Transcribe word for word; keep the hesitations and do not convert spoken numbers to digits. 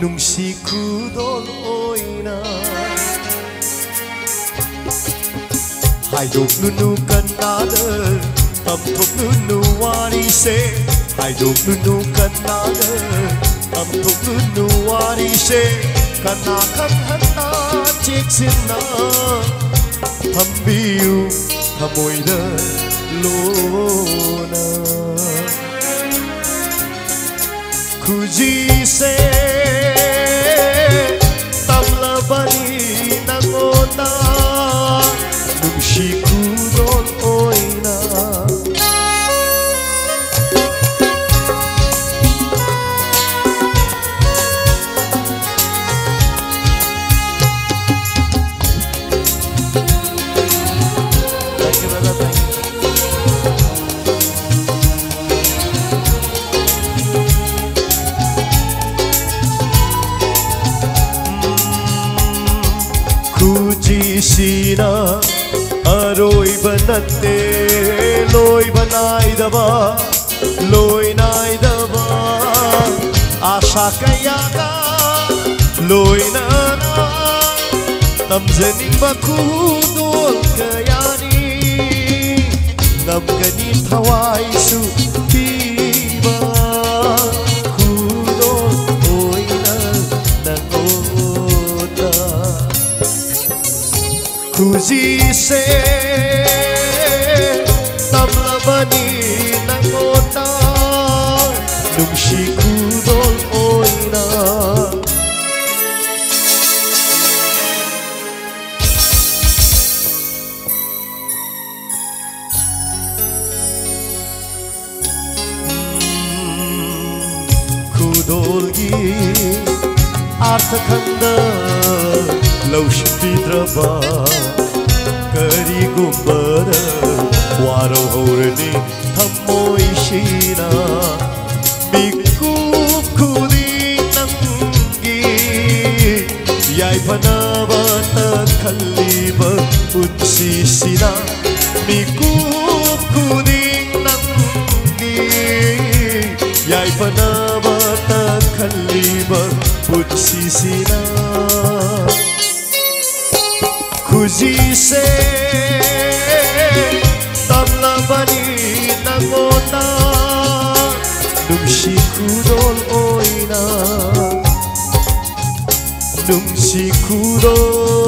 ꯅꯨꯡꯁꯤ ꯈꯨꯗꯣꯜ ꯑꯣꯏꯅ ꯍꯥꯏꯗꯣꯛꯂꯨꯅꯨ ꯀꯅꯥꯗ, ꯇꯝꯊꯣꯛꯂꯨꯅꯨ ꯋꯥꯔꯤꯁꯦ, ꯍꯥꯏꯗꯣꯛꯂꯨꯅꯨ ꯀꯅꯥꯗ, ꯇꯝꯊꯣꯛꯂꯨꯅꯨ ꯋꯥꯔꯤꯁꯦ, ꯀꯅꯥ ꯈꯪꯍꯟꯅ ꯆꯦꯛꯁꯤꯟꯅ ꯊꯝꯕꯤꯌꯨ ꯊꯃꯣꯏꯗ ꯂꯣꯟꯅ꯫ ꯈꯨꯖꯤꯁꯦ ꯇꯝꯂꯕꯅꯤ ꯅꯉꯣꯟꯗ ꯅꯨꯡꯁꯤ ꯈꯨꯗꯣꯜ ꯑꯣꯏꯅ꯫ ꯈꯨꯖꯤꯁꯤꯅ ꯑꯔꯣꯏꯕ ꯅꯠꯇꯦ, ꯂꯣꯏꯕ ꯅꯥꯏꯗꯕ, ꯂꯣꯏ ꯅꯥꯏꯗꯕ ꯑꯥꯁꯥ ꯀꯌꯥꯒ ꯂꯣꯏꯅꯅ ꯇꯝꯖꯅꯤꯡꯕ ꯈꯨꯗꯣꯜ ꯀꯌꯥꯅꯤ꯫ ꯉꯝꯒꯅꯤ ꯊꯋꯥꯏꯁꯨ ꯄꯤꯕ ꯈꯨꯗꯣꯜ ꯑꯣꯏꯅ ꯅꯉꯣꯟꯗ꯫ ꯈꯨꯖꯤꯁꯦ ꯇꯝꯂꯕꯅꯤ ꯅꯉꯣꯟꯗ ꯅꯨꯡꯁꯤ ꯈꯨꯗꯣꯜ ꯑꯣꯏꯅ꯫ ꯈꯨꯗꯣꯜꯒꯤ ꯑꯥꯔꯊ ꯈꯪꯗ ꯂꯧꯁꯤꯟꯕꯤꯗ꯭ꯔꯕ ꯀꯔꯤꯒꯨꯝꯕꯗ ꯋꯥꯔꯧꯍꯧꯔꯅꯤ ꯊꯃꯣꯏꯁꯤꯅ꯫ ꯃꯤꯀꯨꯞ ꯈꯨꯗꯤꯡ ꯅꯪꯒꯤ ꯌꯥꯏꯐꯅꯕꯇ ꯈꯜꯂꯤꯕ ꯄꯨꯟꯁꯤꯁꯤꯗ ꯃꯤꯀꯨꯞ ꯈꯨꯗꯤꯡ ꯅꯪꯒꯤ ꯌꯥꯏꯐꯅꯕꯇ ꯈꯜꯂꯤꯕ ꯄꯨꯟꯁꯤꯁꯤꯅ ꯈꯨꯖꯤꯁꯦ ꯇꯝꯂꯕꯅꯤ ꯅꯉꯣꯟꯗ ꯅꯨꯡꯁꯤ ꯈꯨꯗꯣꯜ ꯑꯣꯏꯅ, ꯅꯨꯡꯁꯤ ꯈꯨꯗꯣꯜ